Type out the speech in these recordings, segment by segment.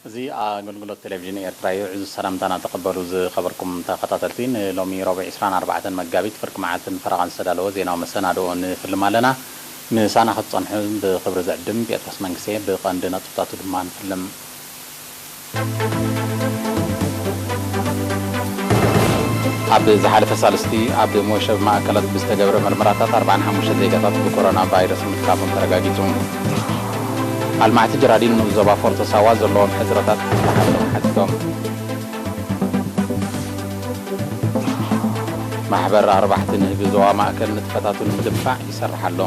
እዚ ኣገልግሎት ቴሌቪዥን ኤርትራ እዩ። ዕዙዝ ሰላምታና ተቐበሉ ዝኸበርኩም ተኸታተልቲ። ንሎሚ ረቡዕ ዕስራን ኣርባዕተን መጋቢት ፍርቂ መዓልትን ፈረቓን ዝተዳለወ ዜናዊ መሰናድኦ ንፍልም ኣለና። ምሳና ክትጸንሑ ብኽብሪ ዝዕድም ጴጥሮስ መንግስቴ። ብቐንዲ ነጥብታቱ ድማ ንፍልም። ኣብ ዝሓለፈ ሳልስቲ ኣብ መወሸቢ ማእከላት ብዝተገብረ መርመራታት ኣርባዓን ሓሙሽተ ዜጋታት ብኮሮና ቫይረስ ምትካፎም ተረጋጊጹ። ኣልማዕቲ ጀራዲን ንኡስ ዞባ ፎርቶ ሳዋ ዘለዎም ሕጽረታት ክፍትሓሎም ሓቲቶም። ማሕበር ኣርባሕቲ ንህቢ ዞባ ማእከል ንጥፈታቱ ንምድንፋዕ ይሰርሕ ኣሎ።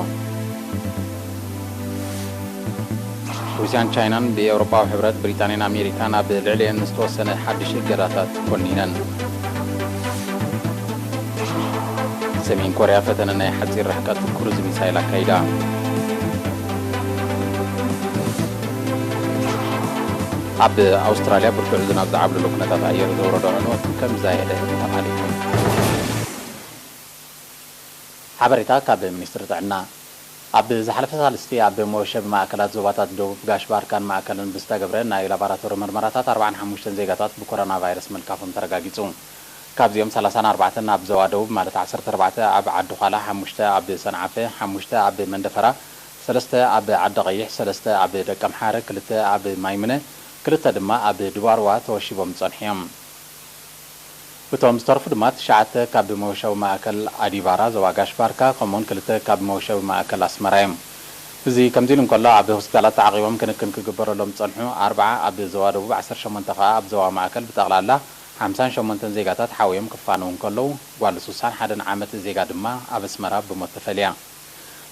ሩስያን ቻይናን ብኤውሮጳዊ ሕብረት፣ ብሪጣንያን ኣሜሪካን ኣብ ልዕሊኤን ዝተወሰነ ሓድሽ እገዳታት ኮኒነን። ሰሜን ኮርያ ፈተነ ናይ ሓጺር ርሕቀት ክሩዝ ሚሳይል ኣካይዳ። ኣብ ኣውስትራልያ ብርቱዕ ዝናብ ዝዓብለሎ ኩነታት ኣየር ዘውረዶ ዕንወት ከም ዝዛየደ ተቓሊሑ። ሓበሬታ ካብ ሚኒስትሪ ጥዕና። ኣብ ዝሓለፈ ሳልስቲ ኣብ መወሸቢ ማእከላት ዞባታት ደቡብ ጋሽ ባርካን ማእከልን ብዝተገብረ ናይ ላቦራቶሪ መርመራታት ኣርባዓን ሓሙሽተን ዜጋታት ብኮሮና ቫይረስ ምልካፎም ተረጋጊጹ። ካብዚኦም ሰላሳን ኣርባዕተን ኣብ ዞባ ደቡብ ማለት ዓሰርተ ኣርባዕተ ኣብ ዓዲ ዃላ፣ ሓሙሽተ ኣብ ሰንዓፈ፣ ሓሙሽተ ኣብ መንደፈራ፣ ሰለስተ ኣብ ዓዲ ቀይሕ፣ ሰለስተ ኣብ ደቀምሓረ፣ ክልተ ኣብ ማይምነ፣ ክልተ ድማ ኣብ ድባርዋ ተወሺቦም ዝጸንሑ እዮም። እቶም ዝተርፉ ድማ ትሽዓተ ካብ መወሸቢ ማእከል ኣዲባራ ዞባ ጋሽ ባርካ፣ ከምኡውን ክልተ ካብ መወሸቢ ማእከል ኣስመራ እዮም። እዚ ከምዚ ኢሉ እንከሎ፣ ኣብ ሆስፒታላት ተዓቒቦም ክንክን ክግበረሎም ዝጸንሑ ኣርብዓ ኣብ ዞባ ደቡብ፣ ዓሰርተ ሸሞንተ ከኣ ኣብ ዞባ ማእከል፣ ብጠቕላላ ሓምሳን ሸሞንተን ዜጋታት ሓውዮም ክፋነዉ እንከለዉ፣ ጓል ሱሳን ሓደን ዓመት ዜጋ ድማ ኣብ ኣስመራ ብሞት ተፈልያ።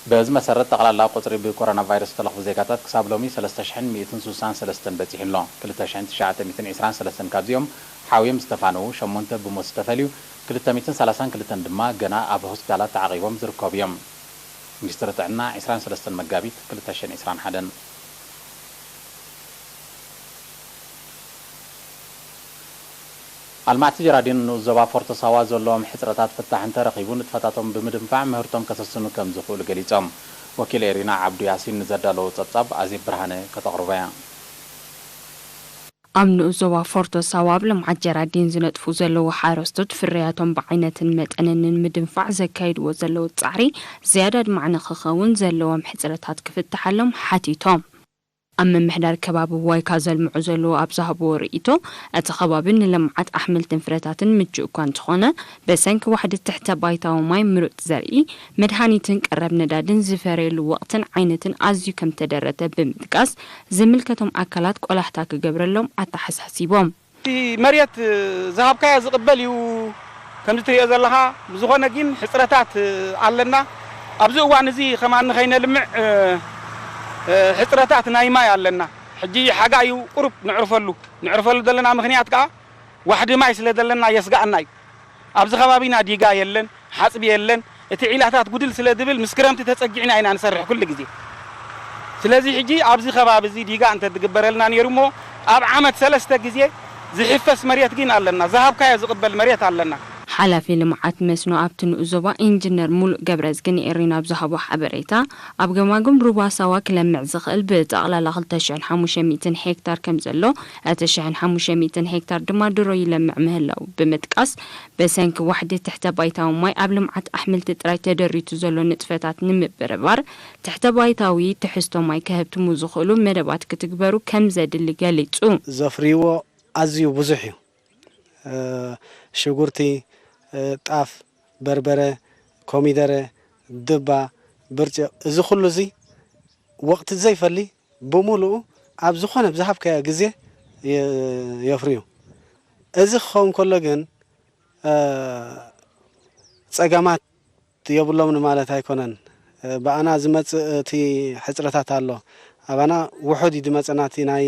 በዚ መሰረት፣ ጠቕላላ ቁጽሪ ብኮሮና ቫይረስ ዝተለኽፉ ዜጋታት ክሳብ ሎሚ ሰለስተ ሽሕን ሚእትን ሱሳን ሰለስተን በጺሑ ኣሎ። ክልተ ሽሕን ትሽዓተ ሚእትን ዕስራን ሰለስተን ካብዚኦም ሓውዮም ዝተፋነዉ፣ ሸሞንተ ብሞት ዝተፈልዩ፣ ክልተ ሚእትን ሰላሳን ክልተን ድማ ገና ኣብ ሆስፒታላት ተዓቒቦም ዝርከቡ እዮም። ሚኒስትሪ ጥዕና፣ ዕስራን ሰለስተን መጋቢት ክልተ ሽሕን ዕስራን ሓደን። ኣልማዕቲ ጀራዲን ንኡስ ዞባ ፎርቶ ሳዋ ዘለዎም ሕጽረታት ፍታሕ እንተረኺቡ፣ ንጥፈታቶም ብምድንፋዕ ምህርቶም ከሰስኑ ከም ዝኽእሉ ገሊጾም። ወኪል ኤሪና ዓብዱ ያሲን ንዘዳለዎ ጸብጻብ ኣዜብ ብርሃነ ከተቕርቦ እያ። ኣብ ንኡስ ዞባ ፎርቶ ሳዋ ኣብ ልምዓት ጀራዲን ዝነጥፉ ዘለዉ ሓረስቶት ፍርያቶም ብዓይነትን መጠንን ንምድንፋዕ ዘካይድዎ ዘለዉ ጻዕሪ ዝያዳ ኣድማዒ ንኽኸውን ዘለዎም ሕጽረታት ክፍትሓሎም ሓቲቶም። ኣብ ምምሕዳር ከባቢ ዋይካ ዘልምዑ ዘለዉ ኣብ ዝሃብዎ ርእይቶ፣ እቲ ከባቢ ንልምዓት ኣሕምልትን ፍረታትን ምቹእ እኳ እንተኾነ፣ ብሰንኪ ዋሕዲ ትሕተ ባይታዊ ማይ፣ ምሩጽ ዘርኢ፣ መድሃኒትን ቀረብ ነዳድን ዝፈርየሉ ወቕትን ዓይነትን ኣዝዩ ከም ተደረተ ብምጥቃስ፣ ዝምልከቶም ኣካላት ቆላሕታ ክገብረሎም ኣተሓሳሲቦም። እቲ መሬት ዝሃብካዮ ዝቕበል እዩ። ከምዚ ትሪኦ ዘለኻ፣ ብዝኾነ ግን ሕጽረታት ኣለና። ኣብዚ እዋን እዚ ከማን ንኸይነልምዕ፣ እ፣ እ፣ ሕጽረታት ናይ ማይ ኣለና። ሕጂ ሓጋይ እዩ፣ ቁሩብ ንዕርፈሉ። ንዕርፈሉ ዘለና ምኽንያት ከኣ ዋሕዲ ማይ ስለ ዘለና የስግኣና እዩ። ኣብዚ ከባቢና ዲጋ የለን፣ ሓጽቢ የለን። እቲ ዒላታት ጉድል ስለ ዝብል ምስ ክረምቲ ተጸጊዕና ኢና ንሰርሕ ኩሉ ግዜ። ስለዚ ሕጂ ኣብዚ ከባቢ እዚ ዲጋ እንተ ዝግበረልና ነይሩ እሞ ኣብ ዓመት ሰለስተ ግዜ ዝሕፈስ መሬት ግን ኣለና፣ ዝሃብካዮ ዝቕበል መሬት ኣለና። ሓላፊ ልምዓት መስኖ ኣብቲ ንኡስ ዞባ ኢንጂነር ሙሉእ ገብረዝጊ ንኤሪና ኣብ ዝሃቦ ሓበሬታ፣ ኣብ ገማግም ሩባ ሳዋ ክለምዕ ዝኽእል ብጠቕላላ ክልተ ሽሕን ሓሙሽተ ሚእትን ሄክታር ከም ዘሎ፣ እቲ ሽሕን ሓሙሽተ ሚእትን ሄክታር ድማ ድሮ ይለምዕ ምህላው ብምጥቃስ፣ ብሰንኪ ዋሕዲ ትሕተ ባይታዊ ማይ ኣብ ልምዓት ኣሕምልቲ ጥራይ ተደሪቱ ዘሎ ንጥፈታት ንምብርባር፣ ትሕተ ባይታዊ ትሕዝቶ ማይ ከህብትሙ ዝኽእሉ መደባት ክትግበሩ ከም ዘድሊ ገሊጹ። ዘፍርይዎ ኣዝዩ ብዙሕ እዩ። እ፣ ሽጉርቲ፣ እ፣ ጣፍ፣ በርበረ፣ ኮሚደረ፣ ድባ፣ ብርጭቕ፣ እዚ ኩሉ እዚ ወቕቲ ዘይፈሊ ብምሉኡ ኣብ ዝኾነ ብዝሃብካዮ ግዜ የ-፣ የፍርዩ። እዚ ክኸውን ከሎ ግን፣ እ፣ ጸገማት የብሎምን ማለት ኣይኮነን። እ፣ ብኣና ዝመጽእ እቲ ሕጽረታት ኣሎ። ኣባና ውሑድ እዩ ዝመጸና፣ እቲ ናይ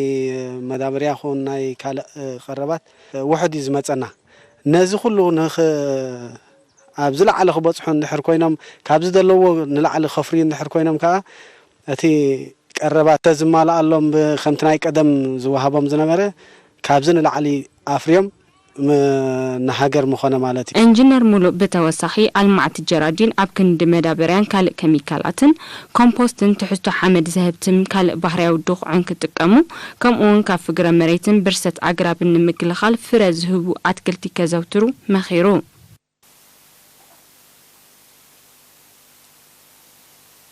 መዳበርያ ይኹን ናይ ካልእ፣ እ፣ ቀረባት፣ እ፣ ውሑድ እዩ ዝመጸና። ነዚ ኩሉ ንኽ-፣ ኣብ ዝለዓለ ክበጽሑ እንድሕር ኮይኖም፣ ካብዚ ዘለዎ ንላዕሊ ከፍርዩ እንድሕር ኮይኖም ከኣ፣ እቲ ቀረባት ተዝማልኣሎም ብ-፣ ከምቲ ናይ ቀደም ዝወሃቦም ዝነበረ፣ ካብዚ ንላዕሊ ኣፍርዮም ም-፣ ንሃገር ምኾነ ማለት እዩ። ኢንጂነር ሙሉእ ብተወሳኺ ኣልማዕቲ ጀራዲን ኣብ ክንዲ መዳበርያን ካልእ ከሚካላትን ኮምፖስትን ትሕዝቶ ሓመድ ዘህብትም ካልእ ባህርያዊ ድኹዕን ክጥቀሙ ከምኡውን ካብ ፍግረ መሬትን ብርሰት ኣግራብን ንምክልኻል ፍረ ዝህቡ ኣትክልቲ ከዘውትሩ መኺሩ።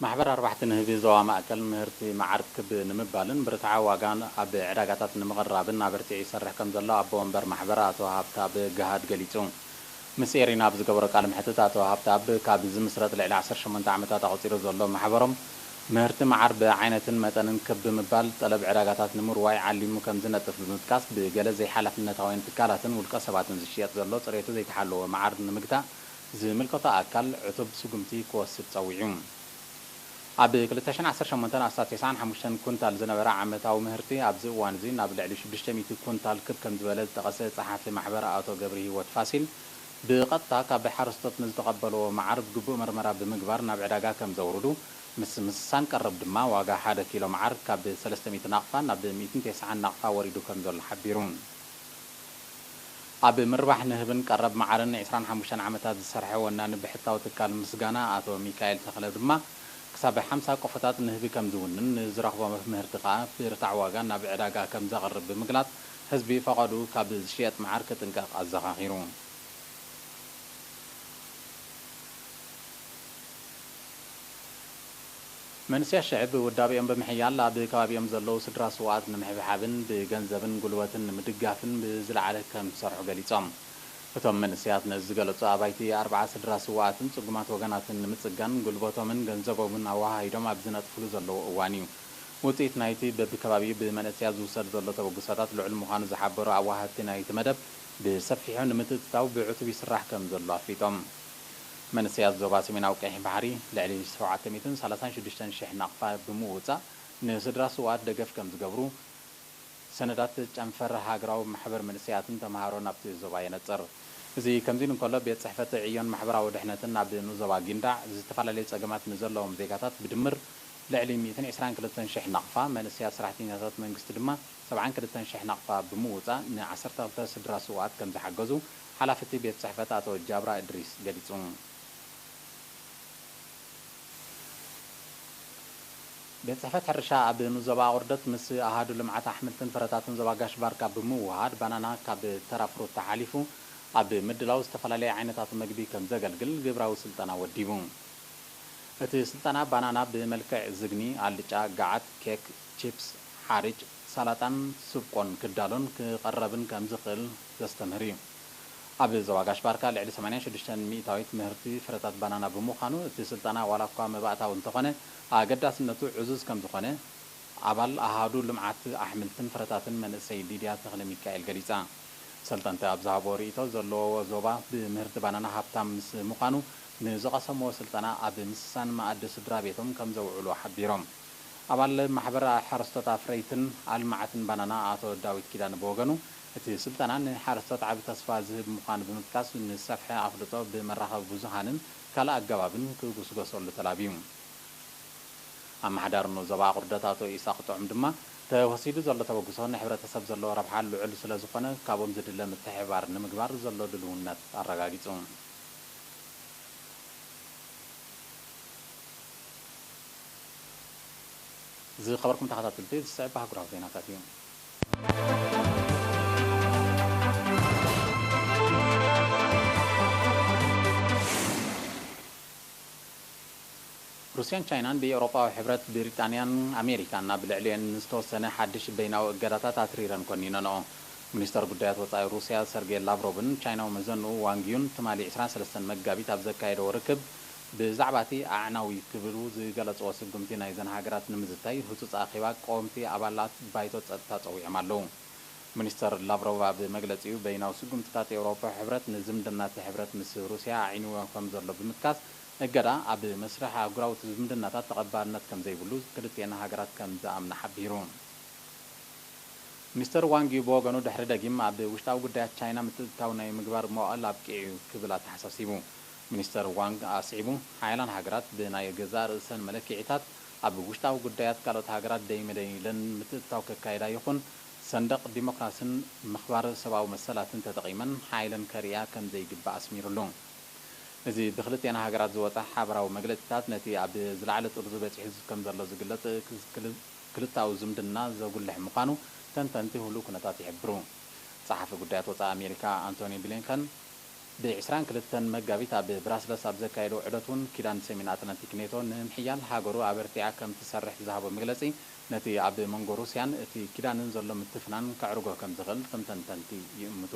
ማሕበር ኣርባሕቲ ንህቢ ዞባ ማእከል ምህርቲ መዓር ክብ ንምባልን ብርትዓዊ ዋጋ ኣብ ዕዳጋታት ንምቕራብን ኣበርቲዑ ይሰርሕ ከምዘሎ ኣቦ ወንበር ማሕበር ኣቶ ሃብተኣብ ገሃድ ገሊጹ። ምስ ኤሪና ኣብ ዝገበሮ ቃለ መሕትት ኣቶ ሃብተኣብ ካብ ዝምስረት ልዕሊ ዓሰርተ ሸሞንተ ዓመታት ኣቑጺሩ ዘሎ ማሕበሮም ምህርቲ መዓር ብዓይነትን መጠንን ክብ ብምባል ጠለብ ዕዳጋታት ንምርዋይ ዓሊሙ ከምዝነጥፍ ብምጥቃስ ብገለ ዘይሓላፍነታውያን ትካላትን ውልቀ ሰባትን ዝሽየጥ ዘሎ ጽሬቱ ዘይተሓለወ መዓር ንምግታእ ዝምልከቶ ኣካል ዕቱብ ስጉምቲ ክወስድ ጸዊዑ። ኣብ ክልተ ሽሕን ዓሰርተ ሸሞንተን ኣስታት ተስዓን ሓሙሽተን ኩንታል ዝነበረ ዓመታዊ ምህርቲ ኣብዚ እዋን እዚ ናብ ልዕሊ ሽዱሽተ ሚእቲ ኩንታል ክብ ከምዝበለ ዝጠቐሰ ጸሓፊ ማሕበር ኣቶ ገብረሂወት ፋሲል፣ ብቐጥታ ካብ ሓረስቶት ንዝተቐበልዎ መዓር ግቡእ መርመራ ብምግባር ናብ ዕዳጋ ከምዘውርዱ፣ ምስ ምስሳን ቀረብ ድማ ዋጋ ሓደ ኪሎ መዓር ካብ ሰለስተ ሚእቲ ናቕፋ ናብ ሚእትን ተስዓን ናቕፋ ወሪዱ ከምዘሎ ሓቢሩ። ኣብ ምርባሕ ንህብን ቀረብ መዓርን ዒስራን ሓሙሽተን ዓመታት ዝሰርሐ ወናኒ ብሕታዊ ትካል ምስጋና ኣቶ ሚካኤል ተኽለ ድማ፣ ክሳብ ሓምሳ ቆፎታት ንህቢ ከም ዝውንን፣ ንዝረኽቦ ምህርቲ ከኣ ብርታዕ ዋጋ ናብ ዕዳጋ ከም ዘቕርብ ብምግላጽ፣ ህዝቢ ፈቐድኡ ካብ ዝሽየጥ መዓር ክጥንቀቕ ኣዘኻኺሩ። መንእሰያት ሽዕብ ውዳቤኦም ብምሕያል ኣብ ከባቢኦም ዘለዉ ስድራ ስውኣት ንምሕብሓብን ብገንዘብን ጉልበትን ንምድጋፍን ብዝለዓለ ከም ዝሰርሑ ገሊጾም። እቶም መንእሰያት ነዚ ዝገለጹ ኣባይቲ ኣርብዓ ስድራ ስውኣትን ጽጉማት ወገናትን ንምጽጋን ጉልበቶምን ገንዘቦምን ኣወሃሂዶም ኣብ ዝነጥፍሉ ዘለዉ እዋን እዩ። ውጽኢት ናይቲ በብከባቢኡ ብመንእሰያት ዝውሰድ ዘሎ ተበግሶታት ልዑል ምዃኑ ዝሓበሩ ኣወሃህድቲ ናይቲ መደብ፣ ብሰፊሑ ንምትእትታው ብዕቱብ ይስራሕ ከም ዘሎ ኣፍሊጦም። መንእሰያት ዞባ ሰሜናዊ ቀይሕ ባሕሪ ልዕሊ ሸውዓተ ሚእትን ሰላሳን ሽዱሽተን ሽሕ ናቕፋ ብምውጻእ ንስድራ ስውኣት ደገፍ ከም ዝገብሩ ሰነዳት ጨንፈር ሃገራዊ ማሕበር መንእሰያትን ተመሃሮን ኣብቲ ዞባ የነጽር። እዚ ከምዚ ኢሉ እንከሎ፣ ቤት ጽሕፈት ዕዮን ማሕበራዊ ድሕነትን ኣብ ንኡስ ዞባ ጊንዳዕ ዝተፈላለዩ ጸገማት ንዘለዎም ዜጋታት ብድምር ልዕሊ ሚእትን ዕስራን ክልተን ሽሕ ናቕፋ፣ መንእሰያት ሰራሕተኛታት መንግስቲ ድማ ሰብዓን ክልተን ሽሕ ናቕፋ ብምውጻእ ንዓሰርተ ክልተ ስድራ ስውኣት ከም ዝሓገዙ ሓላፊ እቲ ቤት ጽሕፈት ኣቶ ጃብራ እድሪስ ገሊጹ። ቤት ጽሕፈት ሕርሻ ኣብ ንኡስ ዞባ ኣቑርደት ምስ ኣሃዱ ልምዓት ኣሕምልትን ፍረታትን ዞባ ጋሽ ባርካ ብምውህሃድ ባናና ካብ ተራ ፍሩታ ሓሊፉ ኣብ ምድላው ዝተፈላለዩ ዓይነታት መግቢ ከም ዘገልግል ግብራዊ ስልጠና ወዲቡ። እቲ ስልጠና ባናና ብመልክዕ ዝግኒ፣ ኣልጫ፣ ገዓት፣ ኬክ፣ ቺፕስ፣ ሓርጭ፣ ሳላጣን ስብቆን ክዳሎን ክቐረብን ከም ዝኽእል ዘስተምህር እዩ። ኣብ ዞባ ጋሽ ባርካ ልዕሊ ሰማንያን ሽዱሽተን ሚእታዊት ምህርቲ ፍረታት ባናና ብምዃኑ እቲ ስልጠና ዋላ እኳ መባእታዊ እንተኾነ ኣገዳስነቱ ዕዙዝ ከም ዝኾነ ኣባል ኣሃዱ ልምዓት ኣሕምልትን ፍረታትን መንእሰይ ሊድያ ተኽለሚካኤል ገሊጻ። ሰልጠንቲ ኣብ ዝሃብዎ ርእይቶ፣ ዘለዎ ዞባ ብምህርቲ ባናና ሃብታም ምስ ምዃኑ፣ ንዝቐሰምዎ ስልጠና ኣብ ምስሳን መኣዲ ስድራ ቤቶም ከም ዘውዕልዎ ሓቢሮም። ኣባል ማሕበር ሓረስቶት ኣፍረይትን ኣልማዕትን ባናና ኣቶ ዳዊት ኪዳነ ብወገኑ፣ እቲ ስልጠና ንሓረስቶት ዓቢ ተስፋ ዝህብ ምዃኑ ብምጥቃስ፣ ንሰፍሐ ኣፍልጦ ብመራኸቢ ብዙሃንን ካልእ ኣገባብን ክጉስጎሰሉ ተላብዩ። ኣመሓዳሪ ንኡስ ዞባ ኣቑርደት ኣቶ ኢሳቕ ጥዑም ድማ፣ ተወሲዱ ዘሎ ተበግሶ ንሕብረተሰብ ዘለዎ ረብሓ ልዑል ስለዝኾነ፣ ካብኦም ዝድለ ምትሕብባር ንምግባር ዘሎ ድልውነት ኣረጋጊጹ። ዝኸበርኩም ተኸታተልቲ፣ ዝስዕብ ኣህጉራዊ ዜናታት እዩ። ሩስያን ቻይናን ብኤውሮጳዊ ሕብረት፣ ብሪጣንያን ኣሜሪካን ኣብ ልዕሊኤን ዝተወሰነ ሓድሽ በይናዊ እገዳታት ኣትሪረን ኮኒነንኦ። ሚኒስተር ጉዳያት ወጻኢ ሩስያ ሰርጌ ላቭሮቭን ቻይናዊ መዘንኡ ዋንግ ዩን ትማሊ ዕስራን ሰለስተን መጋቢት ኣብ ዘካየደዎ ርክብ፣ ብዛዕባ እቲ ኣዕናዊ ክብሉ ዝገለጽዎ ስጉምቲ ናይዘን ሃገራት ንምዝታይ ህጹጽ ኣኼባ ቀወምቲ ኣባላት ባይቶ ጸጥታ ጸዊዖም ኣለዉ። ሚኒስተር ላቭሮቭ ኣብ መግለጺኡ፣ በይናዊ ስጉምትታት ኤውሮጳዊ ሕብረት ንዝምድና እቲ ሕብረት ምስ ሩስያ ኣዒንዎ ከም ዘሎ ብምጥቃስ፣ እገዳ ኣብ መስርሕ ኣህጉራዊ ዝምድናታት ተቐባልነት ከም ዘይብሉ ክልቲኤን ሃገራት ከም ዝኣምና ሓቢሩ። ሚኒስተር ዋንግ ዩ ብወገኑ፣ ድሕሪ ደጊም ኣብ ውሽጣዊ ጉዳያት ቻይና ምትእትታው ናይ ምግባር መዋእል ኣብቂዑ እዩ ክብል ኣተሓሳሲቡ። ሚኒስተር ዋንግ ኣስዒቡ፣ ሓያላን ሃገራት ብናይ ገዛእ ርእሰን መለክዒታት ኣብ ውሽጣዊ ጉዳያት ካልኦት ሃገራት ደይ መደይ ኢለን ምትእትታው ከካይዳ ይኹን ሰንደቕ ዲሞክራስን ምኽባር ሰብኣዊ መሰላትን ተጠቒመን ሓይለን ከርእያ ከም ዘይግባእ ኣስሚሩሉ። እዚ ብክልቲኣን ሃገራት ዝወጸ ሓበራዊ መግለጺታት ነቲ ኣብ ዝለዓለ ጥርዙ በጺሑ ከም ዘሎ ዝግለጽ ክልታዊ ዝምድና ዘጉልሕ ምዃኑ ተንተንቲ ህሉው ኩነታት ይሕብሩ። ጸሓፊ ጉዳያት ወጻኢ ኣሜሪካ ኣንቶኒ ብሊንከን ብ ዕስራን ክልተን መጋቢት ኣብ ብራስለስ ኣብ ዘካየዶ ዑደት እውን ኪዳን ሰሜን ኣትላንቲክ ኔቶ ንምሕያል ሃገሩ ኣበርቲዓ ከም ትሰርሕ ዝሃቦ መግለጺ ነቲ ኣብ መንጎ ሩስያን እቲ ኪዳንን ዘሎ ምትፍናን ከዕርጎ ከም ዝኽእል ከም ተንተንቲ ይእምቱ።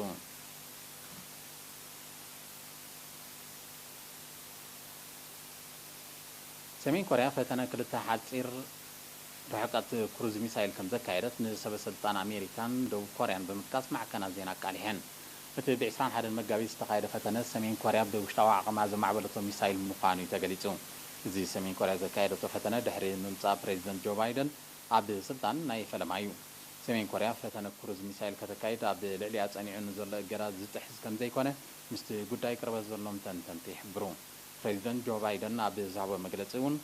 ሰሜን ኮርያ ፈተነ ክልተ ሓጺር ርሕቀት ክሩዝ ሚሳይል ከም ዘካየደት ንሰበ ስልጣን ኣሜሪካን ደቡብ ኮርያን ብምጥቃስ ማዕከናት ዜና ኣቃሊሐን። እቲ ብ ዕስራን ሓደን መጋቢት ዝተኻየደ ፈተነ ሰሜን ኮርያ ብውሽጣዊ ዓቕማ ዘማዕበለቶ ሚሳይል ምዃኑ እዩ ተገሊጹ። እዚ ሰሜን ኮርያ ዘካየደቶ ፈተነ ድሕሪ ምምጻእ ፕሬዚደንት ጆ ባይደን ኣብ ስልጣን ናይ ፈለማ እዩ። ሰሜን ኮርያ ፈተነ ክሩዝ ሚሳይል ከተካይድ ኣብ ልዕሊኣ ጸኒዑ ንዘሎ እገዳ ዝጥሕስ ከም ዘይኮነ ምስቲ ጉዳይ ቅርበት ዘሎም ተንተንቲ ይሕብሩ። ፕሬዚደንት ጆ ባይደን ኣብ ዝሃቦ መግለጺ እውን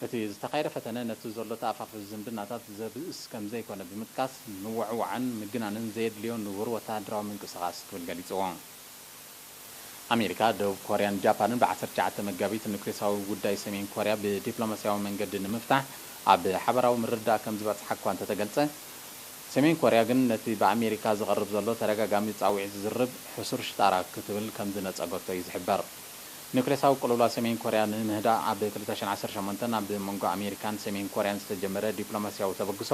እቲ ዝተኻየደ ፈተነ ነቲ ዘሎ ተኣፋፍስ ዝምድናታት ዘብእስ ከም ዘይኮነ ብምጥቃስ ምውዕዋዕን ምግናንን ዘየድልዮ ንቡር ወተሃደራዊ ምንቅስቓስ ክብል ገሊጽዎ። ኣሜሪካ፣ ደቡብ ኮርያን ጃፓንን ብ ዓሰርተ ትሽዓተ መጋቢት ኒውክሌሳዊ ጉዳይ ሰሜን ኮርያ ብዲፕሎማስያዊ መንገዲ ንምፍታሕ ኣብ ሓበራዊ ምርድዳእ ከም ዝበጽሓ እኳ እንተተገልጸ፣ ሰሜን ኮርያ ግን ነቲ ብኣሜሪካ ዝቐርብ ዘሎ ተደጋጋሚ ጻውዒት ዝዝርብ ሕሱር ሽጣራ ክትብል ከም ዝነጸገቶ እዩ ዝሕበር። ኒውክሌሳዊ ቅልውላው ሰሜን ኮርያ ንምህዳእ ኣብ ክልተ ሽሕን ዓሰርተ ሸሞንተን ኣብ መንጎ ኣሜሪካን ሰሜን ኮርያን ዝተጀመረ ዲፕሎማስያዊ ተበግሶ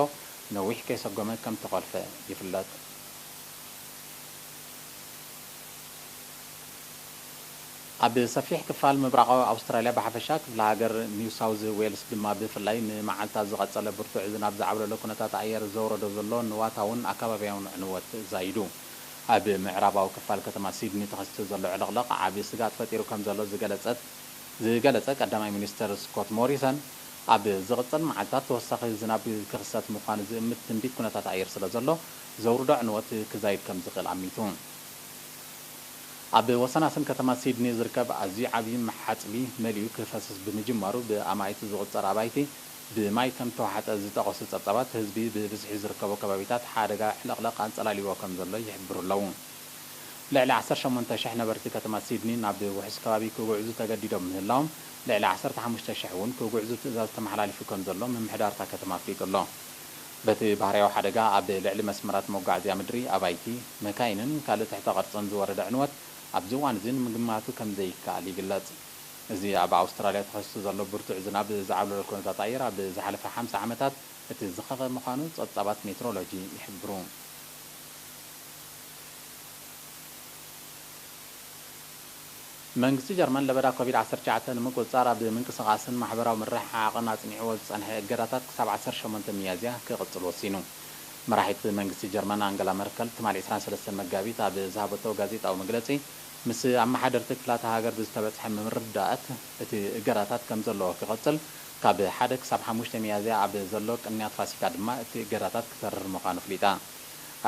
ነዊሕ ከይሰጎመ ከም ተኾልፈ ይፍለጥ። ኣብ ሰፊሕ ክፋል ምብራቓዊ ኣውስትራልያ ብሓፈሻ፣ ክፍለ ሃገር ኒው ሳውዝ ዌልስ ድማ ብፍላይ፣ ንመዓልታት ዝቐጸለ ብርቱዕ ዝናብ ዝዓብለሎ ኩነታት ኣየር ዘውረዶ ዘሎ ንዋታውን ኣከባብያውን ዕንወት ዛይዱ። ኣብ ምዕራባዊ ክፋል ከተማ ሲድኒ ተኸሲቱ ዘሎ ዕልቕልቕ ዓቢ ስግኣት ፈጢሩ ከም ዘሎ ዝገለጸት፣ ዝገለጸ ቀዳማይ ሚኒስተር ስኮት ሞሪሰን፣ ኣብ ዝቕጽል መዓልታት ተወሳኺ ዝናብ ክኽሰት ምዃኑ ዝእምት ትንቢት ኩነታት ኣየር ስለ ዘሎ፣ ዘውርዶ ዕንወት ክዛይድ ከም ዝኽእል ኣሚቱ። ኣብ ወሰናስን ከተማ ሲድኒ ዝርከብ ኣዝዩ ዓቢ ሓጽቢ መሊኡ ክፈስስ ብምጅማሩ፣ ብኣማኢት ዝቑጸር ኣባይቲ ብማይ ከም ተዋሕጠ ዝጠቐሱ ጸብጻባት፣ ህዝቢ ብብዝሒ ዝርከቦ ከባቢታት ሓደጋ ዕልቕልቕ ኣንጸላልይዎ ከም ዘሎ ይሕብሩ ኣለዉ። ልዕሊ ዓሰርተ ሸሞንተ ሽሕ ነበርቲ ከተማ ሲድኒ ናብ ውሑስ ከባቢ ክጉዕዙ ተገዲዶም ምህላዎም፣ ልዕሊ ዓሰርተ ሓሙሽተ ሽሕ እውን ክጉዕዙ ትእዛዝ ተመሓላሊፉ ከም ዘሎ ምምሕዳር እታ ከተማ ኣፍሊጡ ኣሎ። በቲ ባህርያዊ ሓደጋ፣ ኣብ ልዕሊ መስመራት መጓዓዝያ ምድሪ፣ ኣባይቲ፣ መካይንን ካልእ ትሕተ ቅርጽን ዝወረደ ዕንወት፣ ኣብዚ እዋን እዚ ንምግማቱ ከም ዘይከኣል ይግለጽ። እዚ ኣብ ኣውስትራልያ ተኸሲቱ ዘሎ ብርቱዕ ዝናብ ዝዓብለሎ ኩነታት ኣየር፣ ኣብ ዝሓለፈ ሓምሳ ዓመታት እቲ ዝኸፍአ ምዃኑ ጸብጻባት ሜትሮሎጂ ይሕብሩ። መንግስቲ ጀርመን ለበዳ ኮቪድ ዓሰርተ ትሽዓተ ንምቁጽጻር ኣብ ምንቅስቓስን ማሕበራዊ ምርሕሓቕን ኣጽኒዕዎ ዝጸንሐ እገዳታት ክሳብ ዓሰርተ ሸሞንተ ሚያዝያ ክቕጽል ወሲኑ። መራሒት መንግስቲ ጀርመን ኣንገላ መርከል ትማሊ ዕስራን ሰለስተን መጋቢት ኣብ ዝሃበቶ ጋዜጣዊ መግለጺ፣ ምስ ኣመሓደርቲ ክላተ ሃገር ብዝተበጽሐ ምርድዳኣት፣ እቲ እገዳታት ከም ዘለዎ ክቕጽል፣ ካብ ሓደ ክሳብ ሓሙሽተ ሚያዝያ ኣብ ዘሎ ቅንያት ፋሲካ ድማ እቲ እገዳታት ክተርር ምዃኑ ኣፍሊጣ።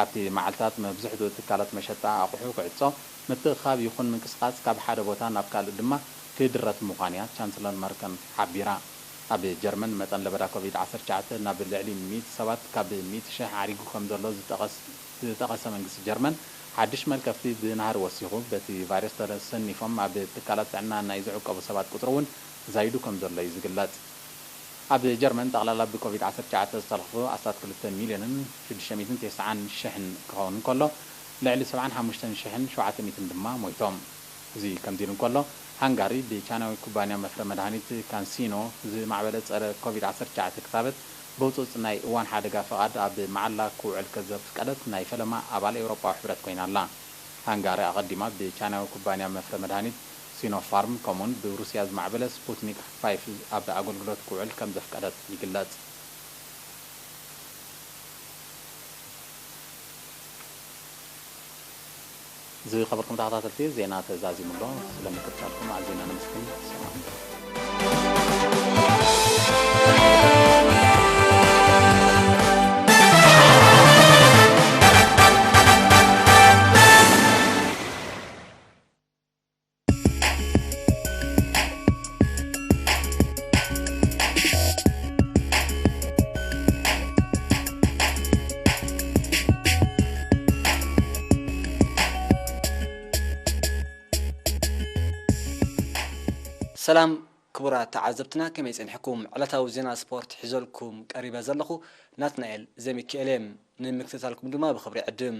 ኣብቲ መዓልታት መብዝሕትኡ ትካላት መሸጣ ኣቑሑ ክዕጾ፣ ምትእኽኻብ ይኹን ምንቅስቓስ ካብ ሓደ ቦታ ናብ ካልእ ድማ ክድረት ምዃኑ'ያ ቻንስለር መርከል ሓቢራ። ኣብ ጀርመን መጠን ለበዳ ኮቪድ ዓሰርተ ትሽዓተ ናብ ልዕሊ ሚእቲ ሰባት ካብ ሚእቲ ሽሕ ዓሪጉ ከም ዘሎ ዝጠቐስ-፣ ዝጠቐሰ መንግስቲ ጀርመን፣ ሓድሽ መልከፍቲ ብናህሪ ወሲኹ በቲ ቫይረስ ተሰኒፎም ኣብ ትካላት ጥዕና ናይ ዝዕቀቡ ሰባት ቁጽሪ እውን ዛይዱ ከም ዘሎ እዩ ዝግለጽ። ኣብ ጀርመን ጠቕላላ ብኮቪድ ዓሰርተ ትሽዓተ ዝተለኽፉ ኣስታት ክልተ ሚልዮንን ሽዱሽተ ሚእትን ተስዓን ሽሕን ክኸውን እንከሎ፣ ልዕሊ ሰብዓን ሓሙሽተን ሽሕን ሸውዓተ ሚእትን ድማ ሞይቶም። እዚ ከምዚ ኢሉ እንከሎ፣ ሃንጋሪ ብቻይናዊ ኩባንያ መፍረ መድሃኒት ካንሲኖ ዝማዕበለ ጸረ ኮቪድ ዓሰርተ ትሽዓተ ክታበት ብህጹጽ ናይ እዋን ሓደጋ ፍቓድ ኣብ መዓላ ክውዕል ከዘፍቀደት ናይ ፈለማ ኣባል ኤውሮጳዊ ሕብረት ኮይና ኣላ። ሃንጋሪ ኣቐዲማ ብቻይናዊ ኩባንያ መፍረ መድሃኒት ሲኖፋርም፣ ከምኡውን ብሩስያ ዝማዕበለ ስፑትኒክ ፋይፍ ኣብ ኣገልግሎት ክውዕል ከም ዘፍቀደት ይግለጽ። ዝኸበርኩም ተኸታተልቲ፣ ዜና ተዛዚሙ ኣሎ። ስለ ምክትታልኩም ኣዚና ነመስግን። ሰላም። ሰላም ክቡራት ተዓዘብትና፣ ከመይ ጸኒሕኩም? ዕለታዊ ዜና ስፖርት ሒዘልኩም ቀሪበ ዘለኹ ናትናኤል ዘሚካኤል እየ። ንምክትታልኩም ድማ ብኽብሪ ዕድም።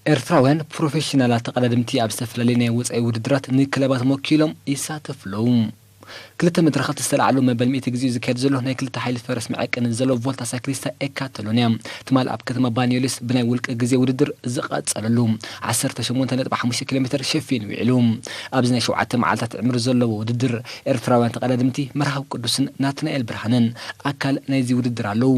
ኤርትራውያን ፕሮፌሽናላት ተቐዳደምቲ ኣብ ዝተፈላለዩ ናይ ወጻኢ ውድድራት ንክለባት ወኪሎም ይሳተፉ ኣለዉ። ክልተ መድረኻት ዝተላዕሉ መበል ሚእቲ ግዜኡ ዝካየድ ዘሎ ናይ ክልተ ሓይሊ ፈረስ መዐቀኒ ዘሎ ቮልታ ሳይክሊስታ ኤካቶሎንያ ትማል ኣብ ከተማ ባኒዮሌስ ብናይ ውልቀ ግዜ ውድድር ዝቐጸለሉ ዓሰርተ ሸሞንተ ነጥቢ ሓሙሽተ ኪሎ ሜትር ሸፊኑ ውዒሉ። ኣብዚ ናይ ሸውዓተ መዓልታት ዕምሪ ዘለዎ ውድድር ኤርትራውያን ተቐዳደምቲ መርሃብ ቅዱስን ናትናኤል ብርሃነን ኣካል ናይዚ ውድድር ኣለዉ።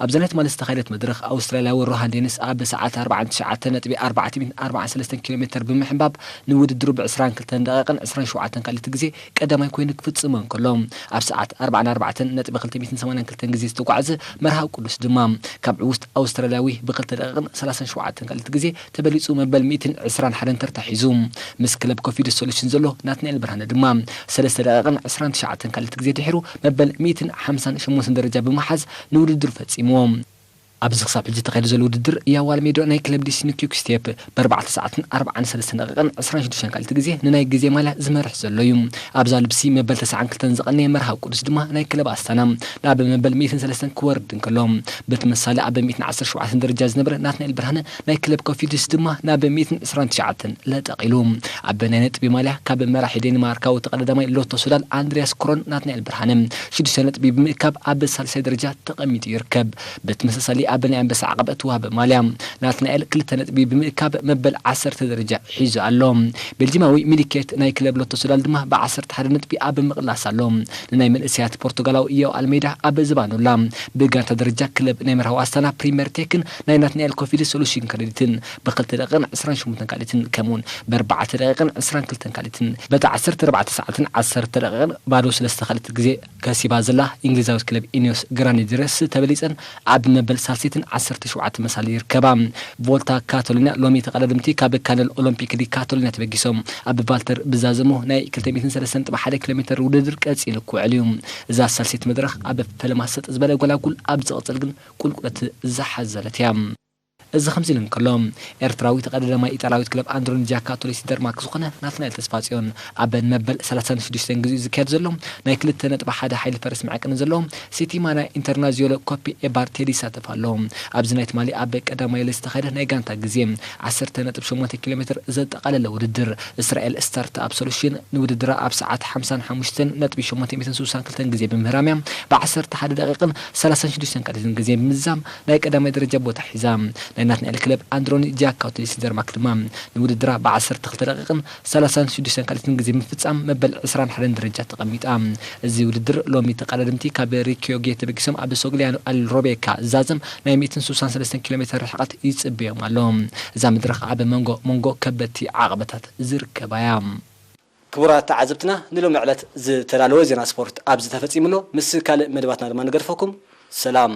ኣብዛ ናይ ትማሊ ዝተኻየደት መድረኽ ኣውስትራልያዊ ሮሃን ዴኒስ ኣብ ሰዓት ኣርባዓን ትሽዓተ ነጥቢ ኣርባዕተ ሚእትን ኣርባዓን ሰለስተን ኪሎ ሜትር ብምሕንባብ ንውድድሩ ብ ዕስራን ክልተን ደቂቕን ዕስራን ሸውዓተን ካልኢት ግዜ ቀዳማይ ኮይኑ ክፍጽሞ እንከሎ፣ ኣብ ሰዓት ኣርባዓን ኣርባዕተን ነጥቢ ክልተ ሚእትን ሰማንያን ክልተን ግዜ ዝተጓዕዘ መርሃዊ ቅዱስ ድማ ካብ ዕውት ኣውስትራልያዊ ብክልተ ደቂቕን ሰላሳን ሸውዓተን ካልኢት ግዜ ተበሊጹ መበል ሚእትን ዕስራን ሓደን ተርታ ሒዙ። ምስ ክለብ ኮፊድ ሶሉሽን ዘሎ ናትናኤል ብርሃነ ድማ ሰለስተ ደቂቕን ዕስራን ትሽዓተን ካልኢት ግዜ ድሒሩ መበል ሚእትን ሓምሳን ሸሞንተን ደረጃ ብምሓዝ ንውድድር ፈጺምዎ። ኣብዚ ክሳብ ሕጂ ተኻይዱ ዘሎ ውድድር ያው ኣልሜዶ ናይ ክለብ ዲስኒ ኪክ ስቴፕ ብኣርባዕተ ሰዓትን ኣርባዓን ሰለስተን ደቂቕን ዕስራን ሽዱሽተን ካልኢት ግዜ ንናይ ግዜ ማልያ ዝመርሕ ዘሎ እዩ። ኣብዛ ልብሲ መበል ተስዓን ክልተን ዝቐነየ መርሃዊ ቅዱስ ድማ ናይ ክለብ ኣስታና ናብ መበል ሚእትን ሰለስተን ክወርድ እንከሎ፣ በቲ መሳሊ ኣብ ሚእትን ዓሰርተ ሸውዓተን ደረጃ ዝነበረ ናትናኤል ብርሃነ ናይ ክለብ ኮፊድስ ድማ ናብ ሚእትን ዕስራን ትሽዓተን ለጠቕ ኢሉ። ኣብ ናይ ነጥቢ ማልያ ካብ መራሒ ዴንማርካዊ ተቐዳዳማይ ሎቶ ሱዳን ኣንድሪያስ ክሮን ናትናኤል ብርሃነ ሽዱሽተ ነጥቢ ብምእካብ ኣብ ሳልሳይ ደረጃ ተቐሚጡ ይርከብ። ብተመሳሳሊ ኣብ ናይ ኣንበሳ ዓቐብ እትወሃበ ማልያ ናትናኤል ክልተ ነጥቢ ብምእካብ መበል ዓሰርተ ደረጃ ሒዙ ኣሎ። ቤልጂማዊ ሚሊኬት ናይ ክለብ ሎቶ ሱዳን ድማ ብዓሰርተ ሓደ ነጥቢ ኣብ ምቕላስ ኣሎ። ንናይ መንእሰያት ፖርቱጋላዊ ያው ኣልሜዳ ኣብ ዝባኖላ ብጋንታ ደረጃ ክለብ ናይ መርሃዊ ኣስታና ፕሪምየር ቴክን ናይ ናትናኤል ኮፊድ ሶሉሽን ክሬዲትን ብክልተ ደቂቕን ዕስራን ሸሞንተን ካልኢትን ከምኡውን ብኣርባዕተ ደቂቕን ዕስራን ክልተን ካልኢትን በቲ ዓሰርተ ኣርባዕተ ሰዓትን ዓሰርተ ደቂቕን ባዶ ሰለስተ ካልኢት ግዜ ከሲባ ዘላ እንግሊዛዊት ክለብ ኢኒዮስ ግራኒድረስ ተበሊጸን ኣብ መበል ሳልሰይትን ዓሰርተ ሸውዓተ መሳሊ ይርከባ። ቮልታ ካቶሊና ሎሚ ተቐዳደምቲ ካብ ካነል ኦሎምፒክ ዲ ካቶሊና ተበጊሶም ኣብ ቫልተር ብዛዘሞ ናይ ክልተ ሚእትን ሰለስተን ነጥቢ ሓደ ኪሎ ሜትር ውድድር ቀጺሉ ክውዕል እዩ። እዛ ሳልሰይቲ መድረኽ ኣብ ፈለማ ሰጥ ዝበለ ጎላጉል ኣብ ዝቕጽል ግን ቁልቁለት ዝሓዘለት እያ። እዚ ከምዚ ኢሉ እንከሎ፣ ኤርትራዊ ተቐዳዳማይ ኢጣልያዊት ክለብ ኣንድሮኒ ጃካቶሊ ሲደርማክ ዝኾነ ናትናኤል ተስፋጽዮን ኣብ መበል ሰላሳን ሽዱሽተን ግዜኡ ዝካየድ ዘሎ ናይ ክልተ ነጥቢ ሓደ ሓይሊ ፈረስ መዐቀኒ ዘለዎ ሴቲማና ኢንተርናዚዮሎ ኮፒ ኤባርቴሊ ይሳተፍ ኣሎ። ኣብዚ ናይ ትማሊ ኣብ ቀዳማይ ሌስ ዝተኻየደ ናይ ጋንታ ግዜ ዓሰርተ ነጥቢ ሸሞንተ ኪሎ ሜትር ዘጠቓለለ ውድድር እስራኤል ስታርት ኣፕ ሶሉሽን ንውድድራ ኣብ ሰዓት ሓምሳን ሓሙሽተን ነጥቢ ሸሞንተ ሚእትን ስሳን ክልተን ግዜ ብምህራምያ ብዓሰርተ ሓደ ደቂቕን ሰላሳን ሽዱሽተን ካልኢትን ግዜ ብምዝዛም ናይ ቀዳማይ ደረጃ ቦታ ሒዛ። ናይ ናትናኤል ክለብ ኣንድሮኒ ጃካውትሊ ሲደርማክ ድማ ንውድድራ ብዓሰርተ ክልተ ደቂቕን ሰላሳን ሽዱሽተን ካልኢትን ግዜ ብምፍጻም መበል ዕስራን ሓደን ደረጃ ተቐሚጣ። እዚ ውድድር ሎሚ ተቐዳደምቲ ካብ ሪኪዮ ጌት ተበጊሶም ኣብ ሶግሊያኖ ኣል ሮቤካ ዝዛዘም ናይ ሚእትን ስሳን ሰለስተን ኪሎ ሜትር ርሕቐት ይጽበዮም ኣሎ። እዛ መድረኽ ኣብ መንጎ መንጎ ከበድቲ ዓቐበታት ዝርከባ እያ። ክቡራት ተዓዘብትና፣ ንሎሚ ዕለት ዝተዳለወ ዜና ስፖርት ኣብዚ ተፈጺሙ ኣሎ። ምስ ካልእ መደባትና ድማ ንገድፈኩም። ሰላም።